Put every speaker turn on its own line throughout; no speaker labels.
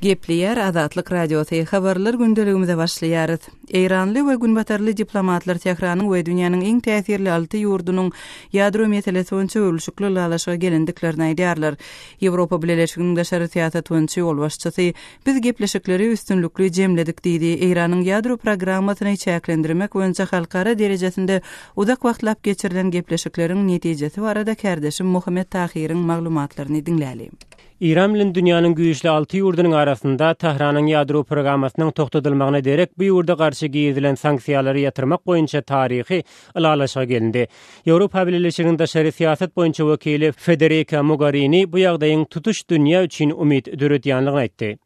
Gepleýär Azatlyk Radiosy, Habarlar gündeligimize başlaýarys. Eýranly we günbatarly diplomatlar Tähranyň we dünýäniň iň täsirli alty ýurdunyň ýadro meselesi boýunça öwrülişikli ylalaşyga gelendiklerini aýdýarlar. Ýewropa Bileleşiginiň daşary syýasat boýunça ýolbaşçysy, Biz gepleşikleri üstünlikli jemledik diýdi. Eýranyň ýadro programmasyny çäklendirmek boýunça halkara derejesinde uzak wagtlap geçirilen gepleşikleriň netijesi barada kärdeşim Muhammet Tahyryň maglumatlaryny diňläli.
Eýran bilen dünýäniň güýçli alty ýurdunyň arasynda Tähranyň ýadro programmasynyň togtadylmagyna derek bu ýurda garşy girizilen sanksiýalary ýatyrmak boýunça taryhy ylalaşyga gelindi. Ýewropa Bileleşiginiň daşary syýasat boýunça wekili Federika Mogarini bu ýagdaýyň tutuş dünýä üçin umyt döredýänligini aýtdy.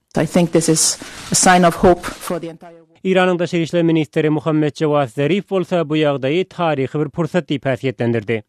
Eýranyň daşary işler ministri Muhammet Jawad Zarif bolsa bu ýagdaýy taryhy bir pursat diýip häsiýetlendirdi.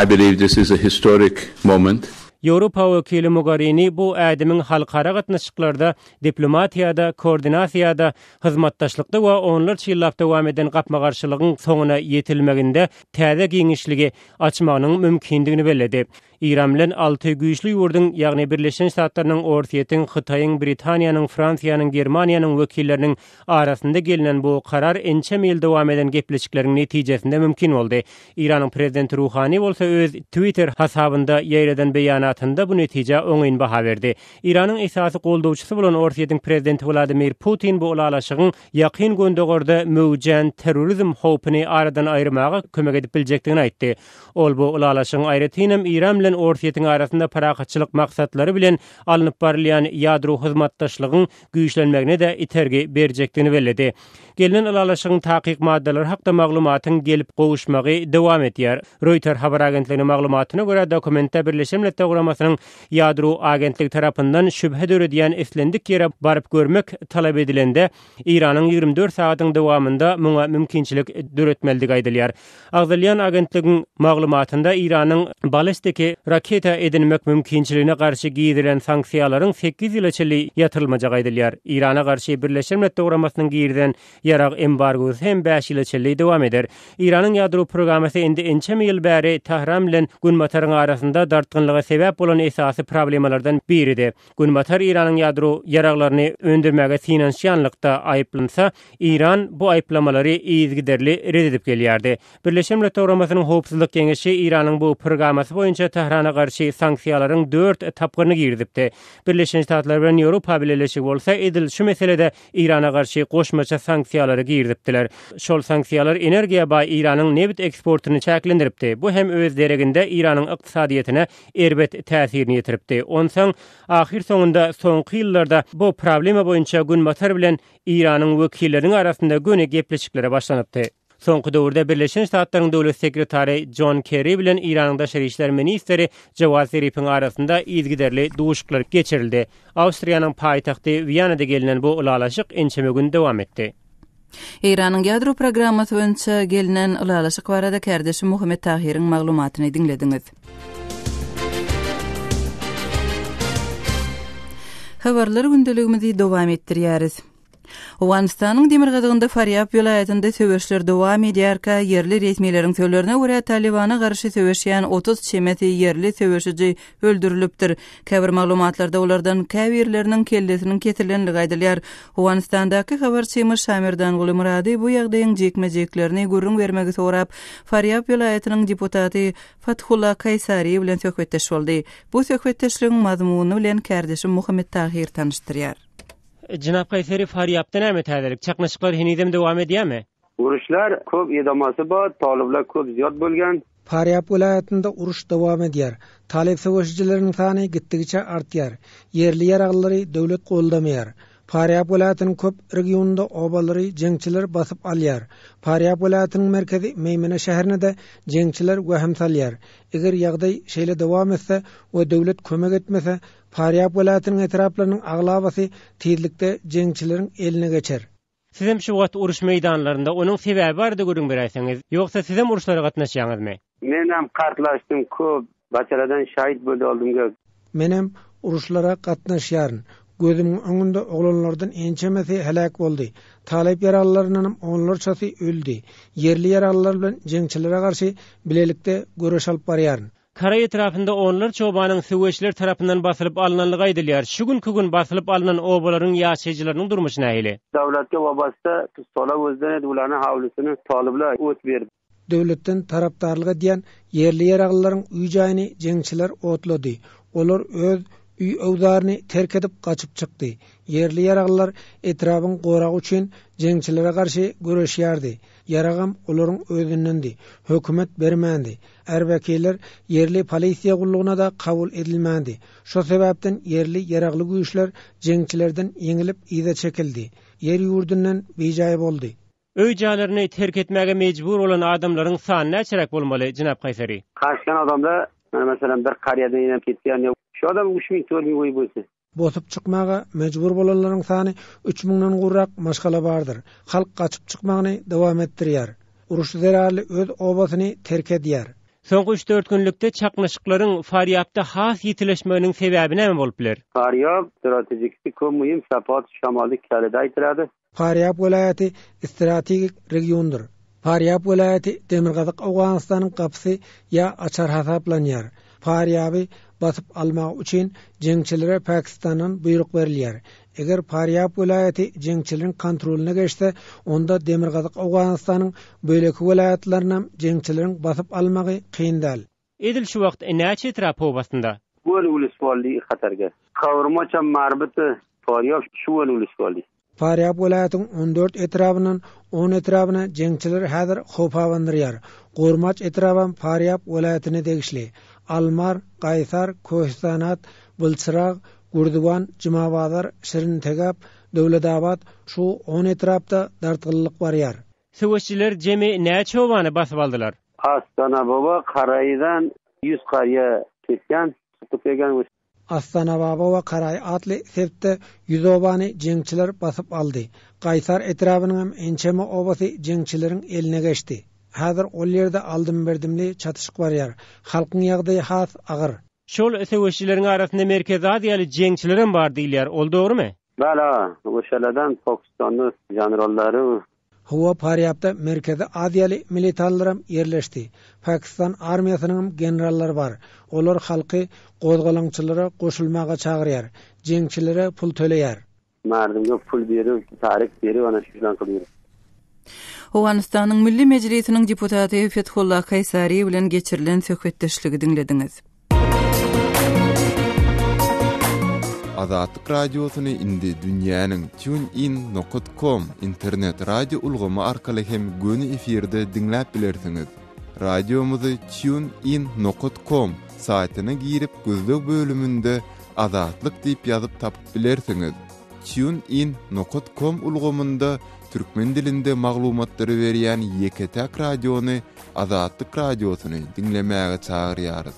I believe this is a historic moment.
Ýewropa wekili Mogarini bu ädimiň halkara gatnaşyklarda, diplomatiýada, koordinasiýada, hyzmatdaşlykda we onlarça ýyllap dowam eden gapma-garşylygyň soňuna ýetilmeginde täze giňişligi açmagynyň mümkindigini belledi. Eýran bilen alty güýçli ýurduň, ýagny Birleşen Ştatlarynyň, Orsýetiň, Hytaýyň, Britaniýanyň, Fransiýanyň, Germaniýanyň wekilleriniň arasynda gelnen bu karar ençeme ýyl dowam eden gepleşikleriň netijesinde mümkin boldy. Eýranyň prezidenti Ruhani bolsa öz Twitter hasabynda ýaýradan beýanatynda bu netijä oňyn baha berdi. Eýranyň esasy goldawçysy bolan Orsýetiň prezidenti Wladimir Putin bu ylalaşygyň Ýakyn Gündogarda möwjän terrorizm howpuny aradan aýyrmaga kömek edip biljekdigini aýtdy. Ol bu ylalaşygyň aýratynam Eýran bilen Orsýetiň arasynda parahatçylyk maksatlary bilen alnyp barylýan ýadro hyzmatdaşlygyň güýçlenmegine-de itergi berjekdigini belledi. Gelnen ylalaşygyň takyk maddalary hakda maglumatyň gelip gowuşmagy dowam edýär. Reuters habar agentliginiň maglumatyna görä, dokumentde Birleşen Milletler Guramasynyň Ýadro agentligi tarapyndan şübhe döredýän islendik ýere baryp görmek talap edilende, Eýranyň 24 sagatyň dowamynda muňa mümkinçilik döretmelidigi aýdylýar. Agzalýan agentligiň maglumatynda Eýranyň balistiki raketa edinmek mümkinçiligine garşy girizilen sanksiýalaryň sekiz ýyla çenli ýatyrylmajagy aýdylýar. Eýrana garşy Birleşen Milletler Guramasynyň girizen ýarag embargosy hem bäş ýyla çenli dowam eder. Eýranyň ýadro programmasy indi ençeme ýyl bäri Tähran bilen Günbataryň arasynda dartgynlyga sebäp bolan esasy problemalardan biridi. Günbatar Eýranyň ýadro ýaraglaryny öndürmäge synanyşýanlykda aýyplansa, Eýran bu aýyplamalary yzygiderli ret edip gelýärdi. Birleşen Milletler Guramasynyň Howpsuzlyk Geňeşi Eýranyň bu programmasy boýunça Tährana garşy sanksiýalaryň dört tapgyryny girizipdi. Birleşen Ştatlar bilen Ýewropa Bileleşigi bolsa edil şu meselede Eýrana garşy goşmaça sanksiýalary girizipdiler. Şol sanksiýalar energiýa baý Eýranyň nebit eksportyny çäklendiripdi. Bu hem öz dereginde Eýranyň ykdysadyýetine erbet täsirini ýetiripdi. Onsoň, ahyrsoňunda soňky ýyllarda bu problema boýunça Günbatar bilen Eýranyň wekilleriniň arasynda göni gepleşiklere başlanypdy. Soňky döwürde Birleşen Ştatlaryň döwlet sekretary Jon Kerri bilen Eýranyň daşary işler ministri Jawad Zarifiň arasynda yzygiderli duşuşyklar geçirildi. Awstriýanyň paýtagty Wiýanada gelnen bu ylalaşyk ençeme gün dowam etdi.
Eýranyň ýadro programmasy boýunça gelnen ylalaşyk barada kärdeşim Muhammet Tahyryň maglumatyny diňlediňiz. Habarlar gündeligimizi dowam etdirýäris. Owganystanyň demirgazygynda Farýab welaýatynda söweşler dowam edýärkä, ýerli resmileriň sözlerine görä, Talybana garşy söweşýän 30 çemesi ýerli söweşiji öldürilipdir. Käbir maglumatlarda olardan käbirleriniň kellesiniň kesilenligi aýdylýar. Owganystandaky habarçymyz Şamerdanguly Myrady bu ýagdaýyň jikme-jiklerini gürrüň bermegi sorap, Farýab welaýatynyň deputaty Fathulla Kaýsariý bilen söhbetdeş boldy. Bu söhbetdeşligiň mazmuny bilen kärdeşim Muhammet Tahyr tanyşdyrýar.
Jenap Kaýseri, Farýabda näme täzelik? Çaknyşyklar henizem dowam edýärmi?
Uruşlar köp edamasy bar, talyplar köp zyýat bolgan.
Farýab welaýatynda uruş dowam edýär. Talyp söweşijileriniň sany gitdigiçe artýar. Ýerli ýaraglylary döwlet goldamaýar. Farýab welaýatynyň köp regionynda obalary jeňçiler basyp alýar. Farýab welaýatynyň merkezi Meýmene şäherine-de jeňçiler wehim salýar. Eger ýagdaý şeýle dowam etse we döwlet kömek etmese, Farýab welaýatynyň etraplarynyň aglabasy tizlikde jeňçileriň eline geçer.
Sizem şu wagt uruş meýdanlarynda, onuň sebäbi barada gürrüň beräýseňiz? Ýogsa sizem uruşlara gatnaşýaňyzmy?
Menem kartlaşdym köp başaradan şahit boldy oldum gök.
Menem uruşlara gatnaşýaryn. Gözümiň öňünde oglanlardan ençemesi heläk boldy. Talyp ýaralylaryndanam onlarçasy öldi. Ýerli ýaralylar bilen jeňçilere garşy bilelikde göreş alyp barýaryn.
Karaý etrapynda onlarça obanyň söweşiler tarapyndan basylyp alnanlygy aýdylýar. Şu günki gün basylyp alnan obalaryň ýaşaýjylarynyň durmuşy nähili?
Döwletge wobasta pistola gözden edip ularnyň hawlysyny tolubla ot berdi.
Döwletden tarapdarlyk edýän ýerli ýaraglylaryň öý-jaýyny jeňçiler otlady. Olar öz öý-öwzaryny terk edip gaçyp çykdy. Ýerli ýaraglylar etrabyň goragy üçin jeňçilere garşy göreşýärdi. Ýaragam olaryň özündendi. Hökümet bermändi. Ärbekiler ýerli polisiýa gullugyna-da kabul edilmändi. Şo sebäpden ýerli ýaragly güýçler jeňçilerden ýeňilip yza çekildi. Ýer-ýurdundan bijaý boldy.
Öý-jaýlaryny terk etmäge mejbur bolan adamlaryň sany näçeräk bolmaly, jenap Kaýseri?
Gaçgan adamlar, mana meselem bir karýadan ýene ketýän şu adam 3000 4000 goýup bolsa.
Bosup çykmaga mejbur bolanlaryň sany üç müňden gowrak maşgala bardyr. Halk gaçyp çykmagyny dowam etdirýär. Uruş zerarly öz obasyny terk edýär.
Soňky üç-dört günlükde çaknyşyklaryň Farýabda has ýitileşmeginiň sebäbi näme bolup biler?
Farýab strategiki köp muhim sapat şamaly kalida aýtylady.
Farýab welaýaty strategik regiondyr. Farýab welaýaty Demirgazyk Owganystanyň gapysy ýa açary hasaplanýar. Farýaby basyp almak üçin jeňçilere Pakistandan buýruk berilýär. Eger Farýab welaýaty jeňçileriň kontrolyna geçse, onda Demirgazyk Owganystanyň beýleki welaýatlarynam jeňçileriň basyp almagy kyn däl.
Edil şu wagt näçe etrap howp astynda?
Göl uluswally hatarga. Kawurmaça marbyty Farýab şu göl uluswally.
Farýab welaýatyň 14 etrabyndan on etrabyna jeňçiler häzir howp abandyrýar. Gurmaç etrabam Farýab welaýatyna degişli. Almar, Gaýsar, Köhistanat, Bylçyrag, Gürdiwan, Jumabazar, Şirintegap, Döwletabat şu on etrapda dartgynlylyk barýar.
Söweşijiler jemi näçe obany basyp aldylar?
Astanababa Karaýdan ýüz karýa ketgan, çykyp egen.
Astanababa we Karaý atly sebitde ýüz obany jeňçiler basyp aldy. Gaýsar etrabynyňam ençeme obasy jeňçileriň eline geçdi. Häzir ol ýerde aldym-berdimli çatyşyk barýar. Halkyň ýagdaýy has agyr.
Şol söweşijileriň arasynda Merkezi Aziýaly jeňçilerem bar diýilýär. Ol dogrumy?
Bala, oşalardan Pokistanly janrallary
Hawa, Farýabda Merkezi Aziýaly militanlaram ýerleşdi. Pakistan armiýasynyňam generallary bar. Olar halky gozgalaňçylara goşulmaga çagyrýar. Jeňçilere pul töleýär.
Mardimge pul berip, tarik berip ana şudan kylýar.
Owganystanyň Milli Mejlisiniň deputaty Fethullah Kaýsari bilen geçirilen söhbetdeşligi diňlediňiz.
Azatlyk Radiosyny indi dünýäniň TuneIn nokat com internet radio ulgamy arkaly hem göni efirde diňläp bilersiňiz. Radiomyzy TuneIn nokat com saýtyna girip gözleg bölüminde Azatlyk diýip ýazyp tapyp bilersiňiz. TuneIn nokat com ulgamynda türkmen dilinde maglumatlary berýän ýeke-täk radiony Azatlyk Radiosyny diňlemäge çagyrýarys.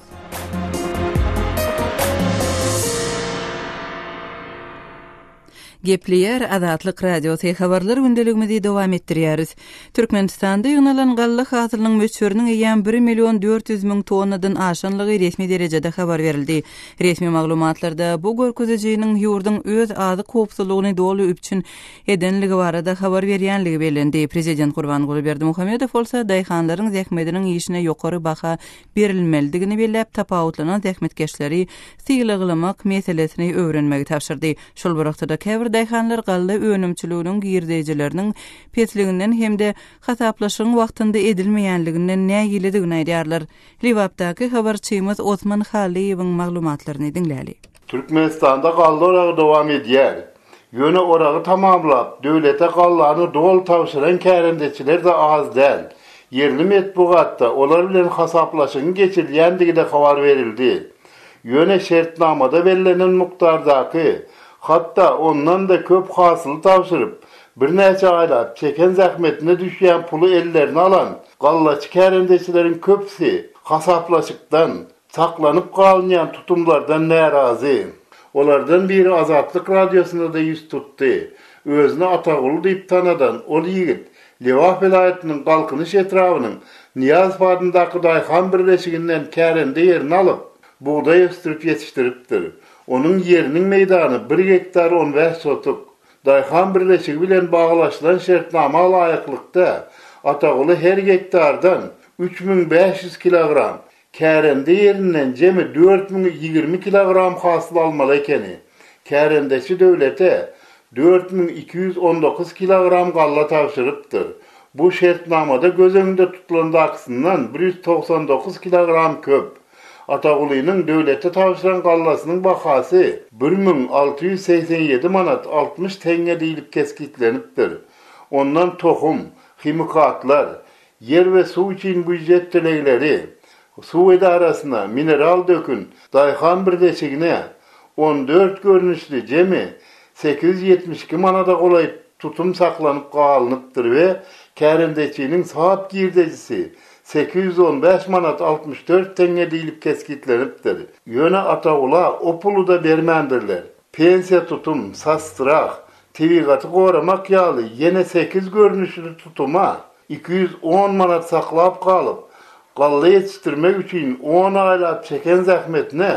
Gepleýär Azatlyk Radiosy, Habarlar gündeligimizi dowam etdirýäris. Türkmenistanda ýygnalan galla hasylynyň möçberiniň eýýäm bir million 400 müň tonnadan aşanlygy resmi derejede habar berildi. Resmi maglumatlarda bu görkezijiniň ýurduň öz azyk howpsuzlygyny doly üpjün edenligi barada habar berýänligi bellendi. Prezident Gurbanguly Berdimuhamedow bolsa daýhanlaryň zähmediniň işine ýokary baha berilmelidigini belläp, tapawutlanan zähmetkeşleri sylaglamak meselesini öwrenmegi tabşyrdy. Şol bir wagtda-da käbir daýhanlar galla önümçiliginiň girdeýjileriniň pesliginden hem-de hasaplaşygyň wagtynda edilmeýänliginden nägiledigini aýdýarlar. Lebapdaky habarçymyz Osman Hallyýewiň maglumatlaryny diňläli.
Türkmenistanda galla oragy dowam edýär. Ýöne oragy tamamlap, döwlete gallany doly tabşyran kärendeçiler-de az däl. Ýerli metbugatda olar bilen hasaplaşygyň geçirilýändigi-de habar berildi. Ýöne şertnamada bellenen mukdardaky, hatda ondan-da köp hasyly tabşyryp, birnäçe aýlap çeken zähmetine düşýän puly ellerine alan gallaçy kärendeçileriň köpüsi hasaplaşykdan, Saklanyp galynýan tutumlardan närazy. Olardan biri Azatlyk Radiosyna-da ýüz tutdy. Özüni Ataguly diýip tanadan ol ýigit Lebap welaýatynyň Galkynyş etrabynyň Nyýazow adyndaky daýhan birleşiginden kärende ýerini alyp, bugdaý ösdürip ýetişdiripdir. Onuň ýeriniň meýdany bir gektar on bäş sotuk. Daýhan birleşigi bilen baglaşylan şertnama laýyklykda, Ataguly her gektardan 3500 kilogram. Kärende ýerinden jemi 4020 kilogram hasyl almaly ekeni. Kärendeçi döwlete 4219 kilogram galla tabşyrypdyr. Bu şertnamada göz öňünde tutulandakysyndan 199 kilogram köp. Atagulynyň döwlete tabşyran gallasynyň bahasy 1687 manat 60 teňňe diýlip kesgitlenipdir. Ondan tohum, himikatlar, ýer we suw üçin býujet tölegleri, suw edarasyna, mineral dökün, daýhan birleşigine 14 görnüşli jemi 872 manada golaý tutum saklanyp galynypdyr we kärendeçiniň sap girdejisi 815 manat 64 teňňe diýlip kesgitlenipdir. Ýöne Atagula o puly-da bermändirler. Pensiýa tutum, sosstrah, tebigaty goramak ýaly ýene sekiz görnüşli tutuma 210 manat saklap galyp, galla ýetişdirmek üçin on aýlap çeken zähmetine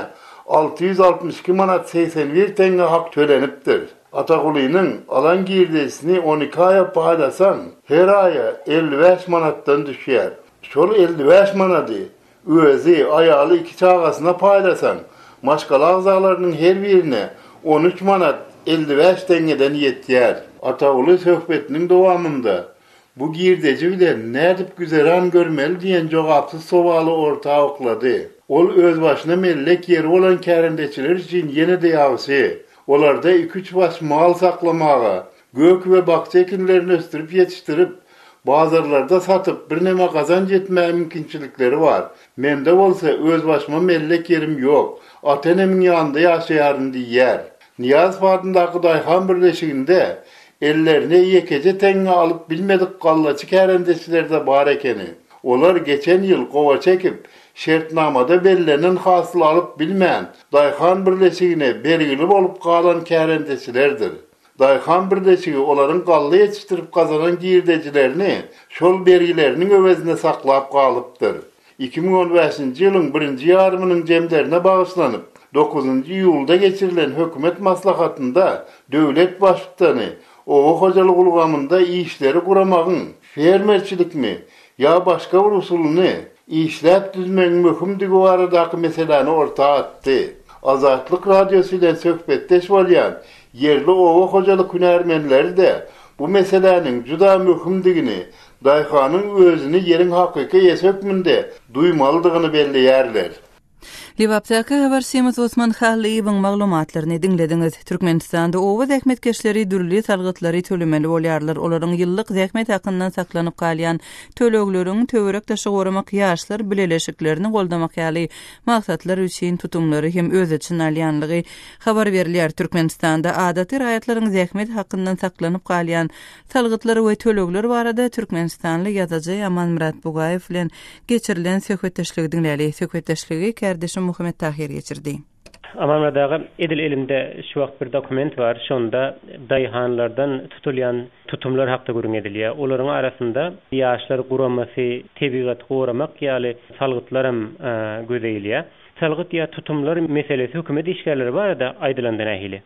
662 manat 81 teňňe hak tölenipdir. Atagulynyň alan girdejisini on iki aýa paýlasaň, her aýa 55 manatdan düşýär. Şol 55 manady özi, aýaly, iki çagasyna paýlasaň, maşgala agzalarynyň her birine on üç manat 55 teňňeden ýetýär. Ataguly söhbetiniň dowamynda bu girdeji bilen nädip güzeran görmeli diýen jogapsyz sowaly orta oklady. Ol özbaşyna mellek ýeri bolan kärendeçiler üçin ýene-de ýagşy. Olarda iki-üç baş mal saklamaga, gök we bakja ekinlerini ösdürip ýetişdirip, bazarlarda satyp birneme gazanç etmäge mümkinçilikleri bar. Mende bolsa özbaşyma mellek ýerim ýok, ata-enemiň ýanynda ýaşaýaryn diýýär. Nyýazow adyndaky daýhan birleşiginde ellerine ýekeje teňňe alyp bilmedik gallaçy kärendeçiler-de bar ekeni. Olar geçen ýyl gowaça ekip, şertnamada bellenen hasyly alyp bilmän, daýhan birleşigine bergili bolup galan kärendeçilerdir. Daýhan birleşigi olaryň galla ýetişdirip gazanan girdejilerini şol bergileriniň öwezine saklap galypdyr. 2015-nji ýylyň birinji ýarymynyň jemlerine bagyşlanyp, dokuzynjy iýulda geçirilen hökümet maslahatynda döwlet Baştutany oba hojalyk ulgamynda işleri guramagyň fermerçilikmi ýa başga bir usulyny işläp düzmegiň möhümdigi baradaky meseläni orta atdy. Azatlyk Radiosy bilen söhbetdeş bolýan ýerli oba hojalyk hünärmenleri-de bu meseläniň juda möhümdigini, daýhanyň özüni ýeriň hakyky eýesi hökmünde duýmalydygyny belleýärler.
Lebapdaky habarçymyz Osman Hallyýewiň maglumatlaryny diňlediňiz. Türkmenistanda oba zähmetkeşleri dürli salgytlary tölemeli bolýarlar. Olaryň ýyllyk zähmet hakyndan saklanyp galýan tölegleriň töwerek-daşy goramak, ýaşlar bileleşiklerini goldamak ýaly maksatlar üçin tutumlary hem öz içine alýanlygy habar berilýär. Türkmenistanda adaty raýatlaryň zähmet hakyndan saklanyp galýan salgytlar we tölegler barada türkmenistanly ýazyjy Amanmyrat Bugaýew bilen geçirilen söhbetdeşligi diňläli. Söhbetdeşligi kärdeşim Muhammet Tahyr geçirdi.
Amanmyrat aga, edil elimde şu wagt bir dokument bar, şonda daýhanlardan tutulýan tutumlar hakda gürrüň edilýär. Olaryň arasynda Ýaşlar guramasy, tebigaty goramak ýaly salgytlaram göze ilýär. Salgyt ýa tutumlar meselesi hökümet işgärleri barada aýdylanda nähili?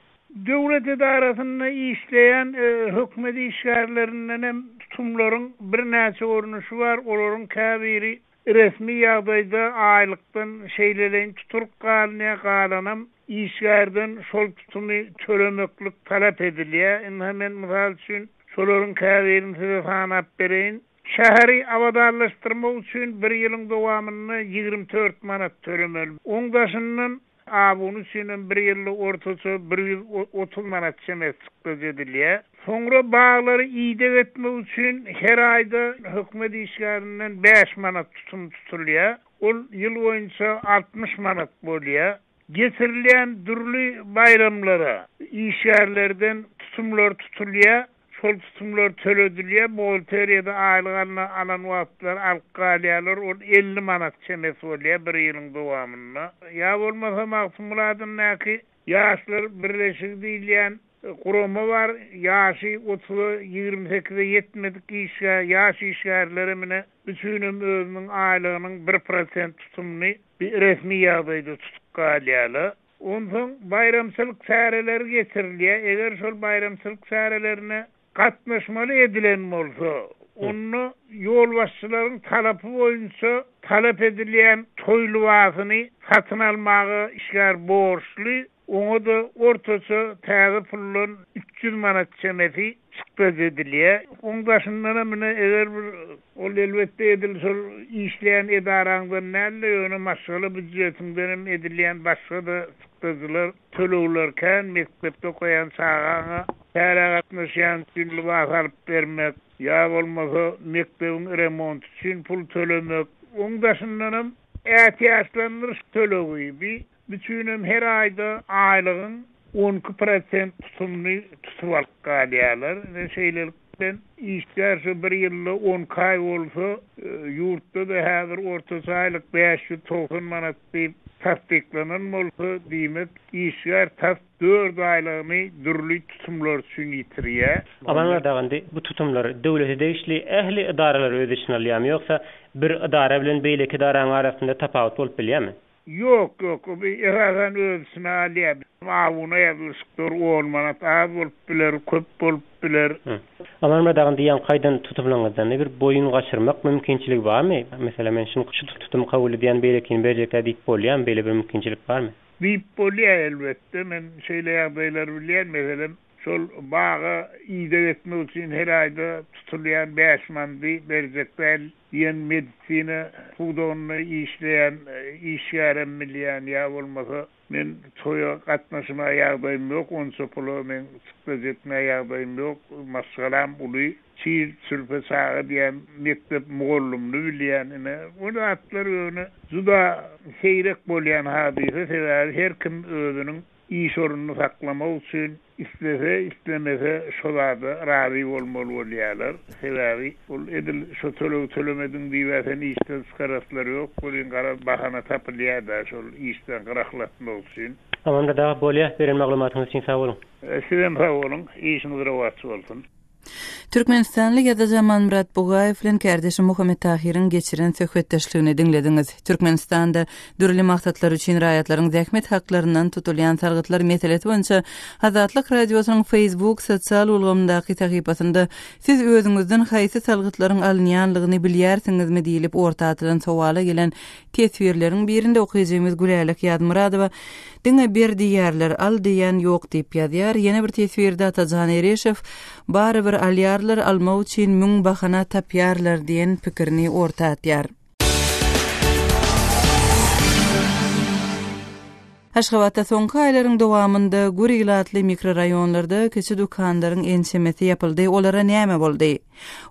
Döwlet edarasynda işleýän hökümet işgärlerinden hem tutumlaryň birnäçe görnüşi bar. Olaryň käbiri resmi ýagdaýda aýlykdan şeýleleýin tutulyp galynýar, galanam işgärden şol tutumy tölemeklik talap edilýär. Ynha, men mysal üçin şolaryň käbirini size sanap bereýin. Şäheri abadanlaşdyrmak üçin bir ýylyň dowamynda 24 manat tölemeli. Oň daşyndan Abuna üçinem bir ýylda ortaça 130 manat çemesi çykdajy edilýär. Soňra baglary ideg etmek üçin her aýda hökümet işgärinden bäş manat tutum tutulýar. Ol ýyl boýunça 60 manat bolýar. Geçirilýän dürli baýramlara işgärlerden tutumlar tutulýar. Şol tutumlar töledilýär, buhgalteriýada aýlyk alna alan wagtlary alyp galýarlar, ol 50 manat çemesi bolýar bir ýylyň dowamynda. Ýa bolmasa Magtymguly adyndaky Ýaşlar birleşigi diýilýän gurama bar, ýaşy otuza, 28-e ýetmedik işgär, ýaş işgärlere mine üçinem özüniň aýlygynyň bir prosent tutumyny bir resmi ýagdaýda tutup galýarlar. Onsoň baýramçylyk çäreleri geçirilýär. Eger şol baýramçylyk çärelerine gatnaşmaly edilen bolsa, Onda ýolbaşçylaryň talapy boýunça talap edilýän toý lybasyny satyn almaga işgär borçly, oňa-da ortaça täze puldan 300 manat çemesi çykdajy edilýär. Oň daşyndanam ine eger bir ol elbetde edil şol işleýän edaraňdan däl-de, ýöne maşgala býujetiňdenem edilýän başga-da çykdajylar, tölegler kän, mekdepde okaýan çagaňa çärä gatnaşýan üçin lybas alyp bermek, ýa bolmasa mekdebiň remonty üçin pul tölemek, oň daşyndanam ätiýaçlandyryş tölegi, bi Üçinem her aýda aýlygyň 12 prosent tutumyny tutup alyp galýarlar. Ine, şeýlelik bilen, işgär şu bir ýylda 12 aý bolsa, ýurtda-da häzir ortaça aýlyk 590 manat diýip tassyklanan bolsa, diýmek, işgär tas dört aýlygyny dürli tutumlar üçin ýitirýär.
Amanmyrat aga, indi bu tutumlar döwlete degişli ähli edaralary öz içine alýarmy ýogsa bir edara bilen beýleki edaranyň arasynda tapawut bolup bilýärmi?
Ýok, ýok, bu esasan öz içine alýar. Abuna ýazylyşyklar on manat az bolup biler, köp bolup biler.
Amanmyrat aga indi ýaňky aýdan tutumlaryňyzdan bir boýun gaçyrmak mümkinçiligi barmy? Meselem men şuny şu tutumy kabul edýän beýlekini berjekdä diýip bolýarmy beýle bir mümkinçilik barmy?
Diýip bolýar elbetde. Men şeýle ýagdaýlary bilýän. Meselem, şol baga ideg etmek üçin her aýda tutulýan bäş mandy berjek däl diýen medisina pudagynda işleýän işgärem bilýän ýa bolmasa men toýa gatnaşma ýagdaýym ýok onça pula meň çykdajy etmä ýagdaýym ýok maşgalam uly çir çürpe çaga diýen mekdep mugallymyny bilýän ine o zatlar ýöne juda seýrek bolýan hadysa sebäbi her kim özüniň Iş ornuny saklamak üçin islese, islemese şo zada razy bolmaly bolýarlar. Sebäbi ol edil şo tölegi tölemediň diýib-ä seni işden çykaraslary ýok welin garaz bahana tapylýar-da şol işden gyraklatmak üçin.
Amanmyrat aga bolýa beren maglumatyňyz üçin sag boluň.
Sizem sag boluň, işiňiz rowaç bolsun.
Türkmenistanly ýazyjy Amanmyrat Bugaýew bilen kärdeşi Muhammet Tahyryň geçiren söhbetdeşligini diňlediňiz. Türkmenistanda dürli maksatlar üçin raýatlaryň zähmet haklaryndan tutulýan salgytlar meselesi boýunça Azatlyk Radiosynyň Facebook sosial ulgamyndaky sahypasynda Siz özüňizden haýsy salgytlaryň alynýanlygyny bilýärsiňizmi diýlip orta atylan sowala gelen Teswirleriň birinde okyjymyz Gülälek Ýazmyradowa, Diňe ber diýýärler, al diýýän ýok diýip ýazýar. Ýene bir teswirde Atajan Ereşow, Barybir alýarlar, almak üçin müň bahana tapýarlar diýen pikirini orta atýar. Aşgabatda soňky aýlaryň dowamynda gür ilatly mikroraýonlarda kiçi dükanlaryň ençemesi ýapyldy. Olara näme boldy?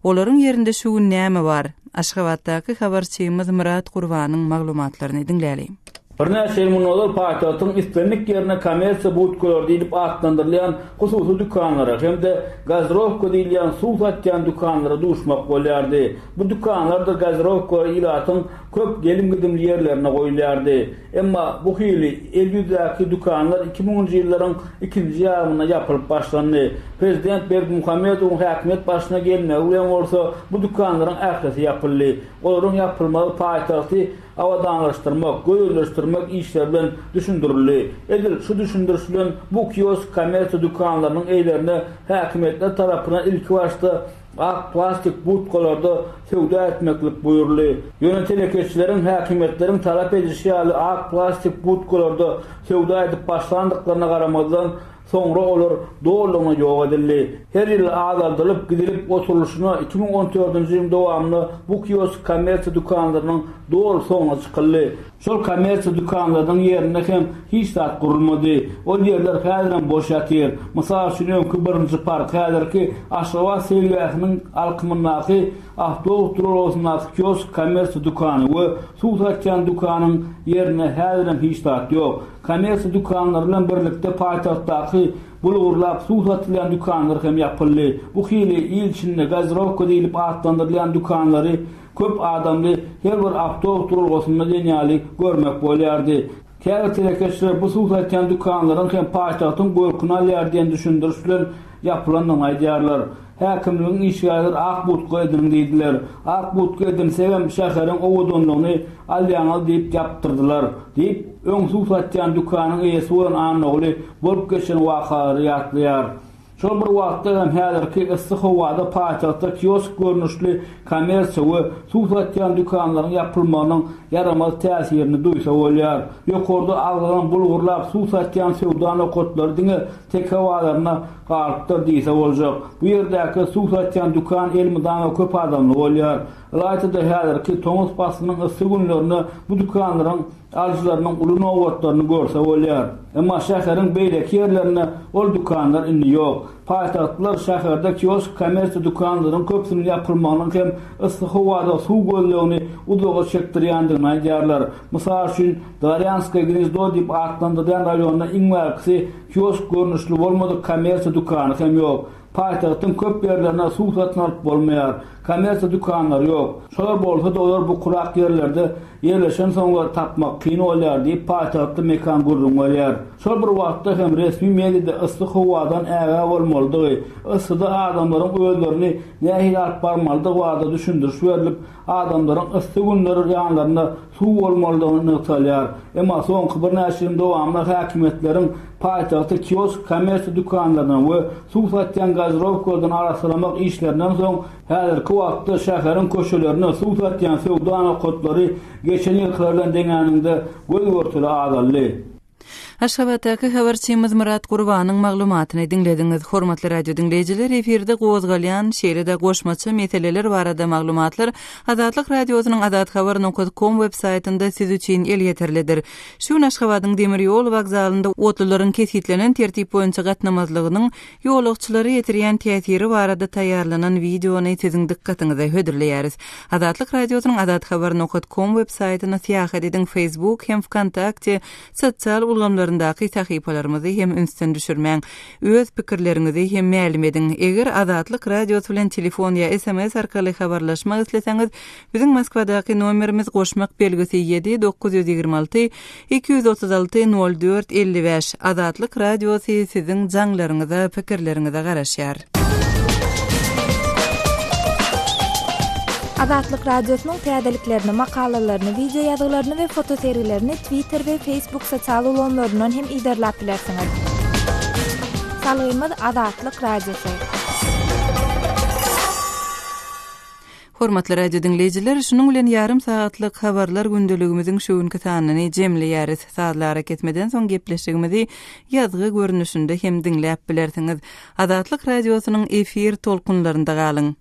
Olaryň ýerinde şu gün näme bar? Aşgabatdaky habarçymyz Myrat Gurbanyň maglumatlaryny diňläliň.
Birnäçe ýyl mundan ozal paýtagtyň islendik ýerinde kommersiýa budkalary diýlip atlandyrylýan hususy dükanlara hem-de gazirowka diýilýän suw satýan dükanlara duşmak bolýardy. Bu dükanlardyr gazirowkalar ilatyň köp gelim-gidimli ýerlerinde goýulýardy. Emma bu hili el-ýüzdäki dükanlar iki müňünji ýyllaryň ikinji ýarymynda ýapylyp başlandy. Prezident Berdimuhamedowyň häkimiýet başyna gelmegi bilen bolsa bu dükanlaryň ählisi ýapyldy. Olaryň ýapylmagy paýtagty abadanlaşdyrmak, gözelleşdirmek işleri bilen düşündirildi. Edil şu düşündiriş bilen bu kiosk kommersiýa dükanlarynyň eýlerine häkimiýetler tarapyndan ilkibaşda Ak plastik budkalarda söwda etmeklik buýruldy. Ýöne telekeçileriň häkimiýetleriň talap edişi ýaly ak plastik budkalarda söwda edip başlandyklaryna garamazdan, soňra olar dolulygyna ýok edildi. Her ýyl azaldylyp gidilip oturylyşyna 2014-nji ýylyň dowamynda bu kiosk kommersiýa dükanlarynyň doly soňuna çykyldy. Şol kommersiýa dükanlarynyň ýerinde hem hiç zat gurulmady. Ol ýerler häzirem boş ýatyr. Mysal üçin, öňki birinji park, häzirki Aşgabat seýilgähiniň alkymyndaky awtobus duralgasyndaky kiosk kommersiýa dükany we suw satýan dükanyň ýerinde häzirem hiç zat ýok. Kommersiýa dükanlary bilen birlikde paýtagtdaky bulgurlap suw satylýan dükanlar hem ýapyldy. Bu hili il içinde gazirowka diýlip atlandyrylýan dükanlary Köp adamly her bir awtobus duralgasynda diýen ýaly görmek bolýardy. Käbir telekeçiler bu suw satýan dükanlaryň hem paýtagtyň görküni alýar diýen düşündiriş bilen ýapylandygyny aýdýarlar. Häkimligiň işgärleri ak budka ediniň diýdiler. Ak budka edinsegem şäheriň owadanlygyny alýaňyz diýip ýapdyrdylar, diýip, öň suw satýan dükanyň eýesi bolan Annaguly bolup geçen wakalary ýatlaýar. Şol bir wagtda hem häzirki yssy howada paýtagtda kiosk görnüşli kommersiýa we suw satýan dükanlaryň ýapylmagynyň ýaramaz täsirini duýsa bolýar. Ýokarda agzalan bulgurlap suw satýan söwda nokatlary diňe Teke bazarynda galypdyr diýse boljak. Bu ýerdäki suw satýan dükan elmydama köp adamly bolýar. Ylaýta-da häzirki tomus paslynyň yssy günlerinde bu dükanlaryň alyjylarynyň uly nobatlaryny görse bolýar. Emma şäheriň beýleki ýerlerinde ol dükanlar indi ýok. Paýtagtlylar şäherde kiosk kommersiýa dükanlaryň köpüsiniň ýapylmagynyň hem yssy howada suw gözlegini uzaga çekdirýändigini aýdýarlar. Mysal üçin, Dworýanskoýe gnezdo diýip atlandyrylýan raýonda iň bärkisi kiosk görnüşli bolmadyk kommersiýa dükany hem ýok. Paýtagtyň köp ýerlerinde suw satyn alyp bolmaýar. Kommersiýa dükanlary ýok. Şolar bolsa-da olar bukurak ýerlerde ýerleşensoňlar tapmak kyn bolýar diýip, paýtagtly Mekan gürrüň berýär. Şol bir wagtda hem resmi mediada yssy howadan ägä bolmalydygy, yssyda adamlaryň özlerini nähili alyp barmalydygy barada düşündiriş berlip, adamlaryň yssy günleri ýanlarynda suw bolmalydygy nygtalýar. Emma soňky birnäçe ýylyň dowamynda häkimiýetleriň paýtagty kiosk kommersiýa dükanlaryndan we suw satýan gazirowkalardan arassalamak işlerinden soň, häzirki wagtda şäheriň köçelerinde suw satýan söwda nokatlary geçen ýylkylar bilen deňäniňde göz-görtele azaldy.
Aşgabatdaky habarçymyz Myrat Gurbanyň maglumatyny diňlediňiz. Hormatly radio diňleýjiler, efirde gozgalýan, şeýle-de goşmaça meseleler barada maglumatlar Azatlyk Radiosynyň azathabar nokat kom web saýtynda siz üçin elýeterlidir. Şu gün Aşgabadyň demir ýol wokzalynda otlularyň kesgitlenen tertip boýunça gatnamazlygynyň ýolagçylara ýetirýän täsiri barada taýýarlanan wideony siziň dykgatyňyza hödürleýäris. Azatlyk Radiosynyň azathabar nokat kom web saýtyna syýahat ediň, Facebook hem Wkontakte sosial ulgamlaryndaky sahypalarymyzy hem ünsden düşürmäň. Öz pikirleriňizi hem mälim ediň. Eger Azatlyk Radiosy bilen telefon ýa sms arkaly habarlaşmak isleseňiz, biziň Moskwadaky nomerimiz goşmak belgisi ýedi 926 236 04 55. Azatlyk Radiosy siziň jaňlaryňyza, pikirleriňize garaşýar.
Azatlyk Radiosynyň täzeliklerini, makalalaryny, wideo ýazgylaryny we fotosergilerini Twitter we Facebook sosial ulgamlaryndan hem yzarlap bilersiňiz. Salgymyz Azatlyk Radiosy.
Hormatly radio diňleýjiler, şunuň bilen ýarym sagatlyk habarlar gündeligimiziň şu günki sanyny jemleýäris. Sazly arakesmeden soň gepleşigimizi ýazgy görnüşinde hem diňläp bilersiňiz. Azatlyk Radiosynyň efir tolkunlarynda galyň!